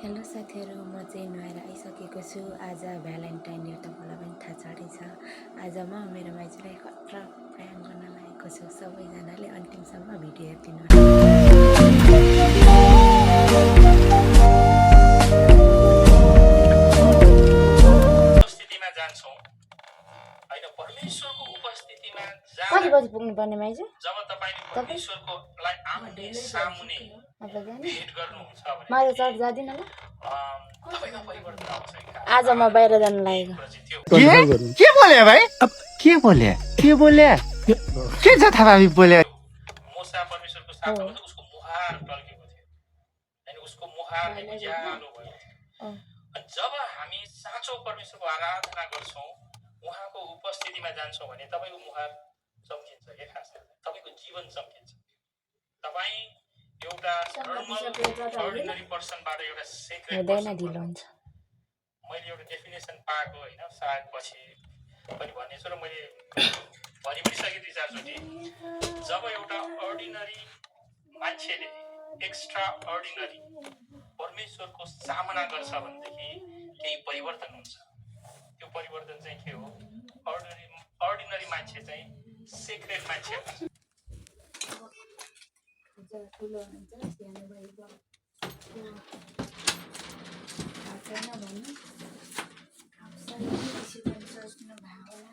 Hello साथीहरू, म चाहिँ नुहाएर आइसकेको छु। आज भ्यालेन्टाइन डे तपाईँलाई पनि थाहा छँदैछ। आज म मेरो माइजूलाई खतरा प्रयाङ गर्न लागेको छु। सबैजनाले अन्तिमसम्म भिडियो हेरिदिनु उपस्थितिमा जान्छौँ हैन, परमेश्वरको उपस्थितिमा कति बजी पुग्नुपर्ने माइजू? जब तपाईले परमेश्वरकोलाई आउने सामुने भेट गर्नुहुन्छ भने म चर्च जादिन ल। तपाईमा परिवर्तन आउँछ। आज म बाहिर जान लागेको। के बोले भाइ? अब के बोले के जथाभावी बोले? मूसा परमेश्वरको साथमा उसको मुहार टल्केको थियो हैन, उसको मुहार उज्यालो भयो। अनि जब हामी साँचो परमेश्वरको आराधना गर्छौं, उहाँको उपस्थितिमा जान्छौं भने तपाईको मुहार चम्किन्छ के खास तपाईको जीवन चम्किन्छ। तपाई एउटा अर्डिनरी पर्सनबाट एउटा सिक्रेट पर्सन ढिलो हुन्छ। मैले एउटा डेफिनेसन पाएको हैन, सायद पछि पनि भन्नेछु र मैले भनि पनि सके 2-4 चोटि। जब एउटा अर्डिनरी मान्छेले एक्स्ट्रा अर्डिनरी परमेश्वरको सामना गर्छ भनेदेखि केही परिवर्तन हुन्छ। त्यो परिवर्तन चाहिँ के हो? अर्डिनरी मान्छे चाहिँ सिक्रेट मान्छे हुन्छ। ठुलो हुन्छ सानो भएको छैन भन्नु सोच्नु भयो होला,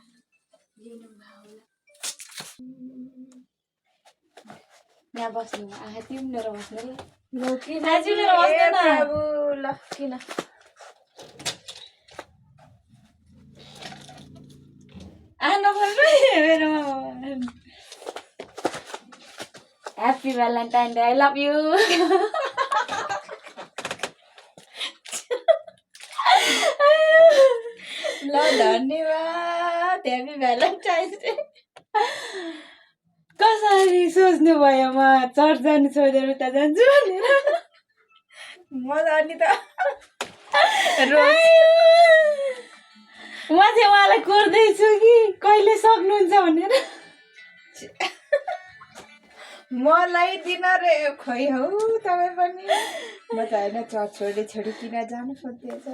लिनु भयो होला। यहाँ बस्नु आहा तिमी लिएर बस्नु ल। ल किन लिएर बस्नु न बाबु, ल किन आन भन्नु मेरो। Happy Valentine Day, I love you. ल धन्यवाद, Happy Valentine's Day. कसरी सोच्नु भयो म चर्च जानु छोडेर उता जान्छु भनेर? म अनि त म चाहिँ उहाँलाई कोर्दैछु कि कहिले सक्नुहुन्छ भनेर। मलाई दिन रे खोइ हौ तपाईँ पनि। म त होइन चर्च छोडी किन जानु खोज्दैछ।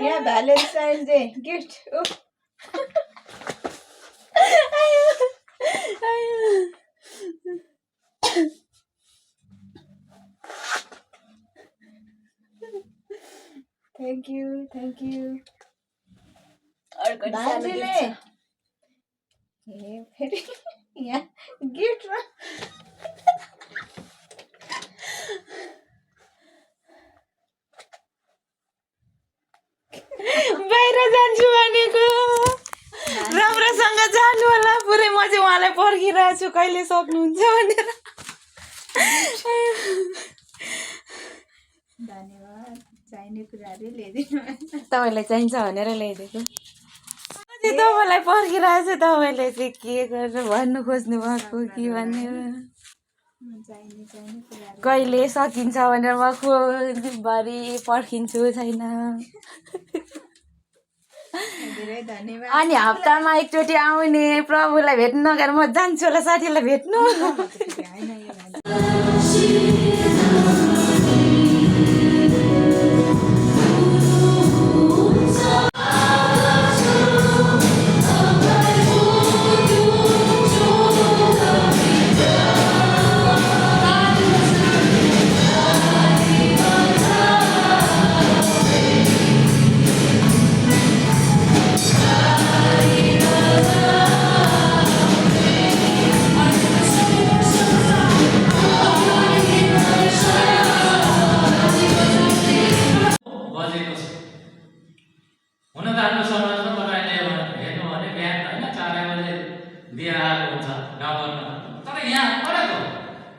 यहाँ Valentine day gift. Thank you बाजुले फेरि यहाँ गिफ्टमा बाहिर जान्छु भनेको राम्रोसँग जानु होला। पुरै म चाहिँ उहाँलाई पर्खिरहेको छु कहिले सक्नुहुन्छ भनेर। धन्यवाद, चाहिने कुराहरू ल्याइदिनु। तपाईँलाई चाहिन्छ भनेर ल्याइदिएको। तपाईँलाई पर्खिरहेको छु, तपाईँले चाहिँ के गरेर भन्नु खोज्नु भएको कि भनेर। कहिले सकिन्छ भनेर म खोजभरि पर्खिन्छु छैन। अनि हप्तामा एकचोटि आउने प्रभुलाई भेट्नु नगएर म जान्छु होला साथीलाई भेट्नु।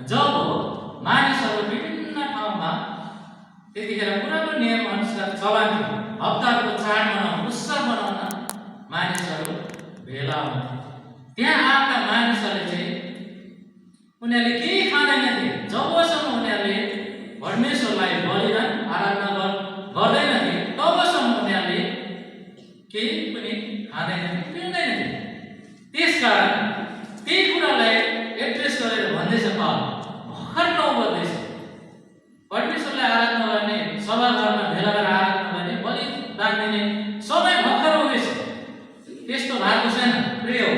जब मानिसहरू विभिन्न ठाउँमा त्यतिखेर पुरानो नियम अनुसार चलान्थ्यो, हप्ताको चाड मनाउन, उत्सव मनाउन मानिसहरू भेला हुन्थे। त्यहाँ आफ्ना मानिसहरूले चाहिँ उनीहरूले केही खाँदैनथे जबसम्म उनीहरूले परमेश्वरलाई बलिदान आराधना गर्दैनथे, तबसम्म उनीहरूले केही पनि खाँदैनथे, पिउँदैनथे। त्यसकारण त्यही कुरालाई एड्रेस पाल भर्खर 9 बज्दैछ। परमेश्वरलाई आराधना गर्ने, सभाघरमा भेला भएर आराधना गर्ने, बलिदान दिने समय भर्खर हुँदैछ। त्यस्तो भएको छैन प्रिय हो।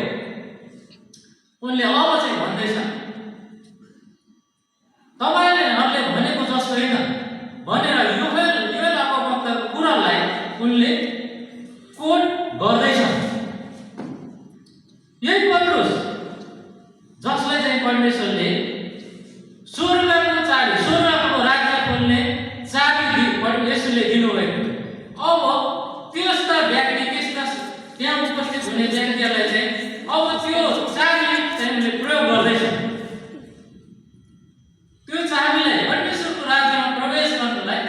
उनले अब चाहिँ भन्दैछ, तपाईँहरूले भनेको जस्तो होइन भनेर योएल अगमवक्ताको कुरालाई उनले कोट गर्दैछन्। यही पत्रुस जसलाई चाहिँ परमेश्वरले स्वर्गको चाबी, स्वर्गको राज्य खोल्ने चाबी यसले दिनुभएको थियो। अब त्यस्ता व्यक्ति, त्यस्ता त्यहाँ उपस्थित हुने व्यक्तिहरूलाई चाहिँ अब त्यो चाबी चाहिँ उनले प्रयोग गर्दैछन्। त्यो चाबीलाई परमेश्वरको राज्यमा प्रवेश गर्नलाई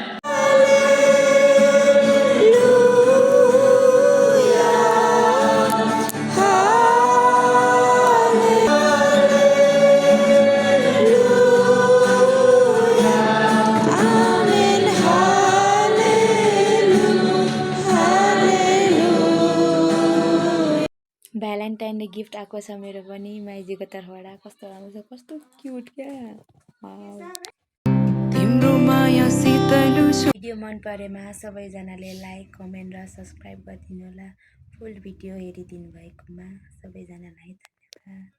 भ्यालेन्टाइन डे गिफ्ट आएको छ मेरो पनि माइजीको तर्फबाट। कस्तो राम्रो छ, कस्तो क्युट क्या। भिडियो मन परेमा सबैजनाले लाइक, कमेन्ट र सब्सक्राइब गरिदिनु होला। फुल भिडियो हेरिदिनु भएकोमा सबैजनालाई धन्यवाद।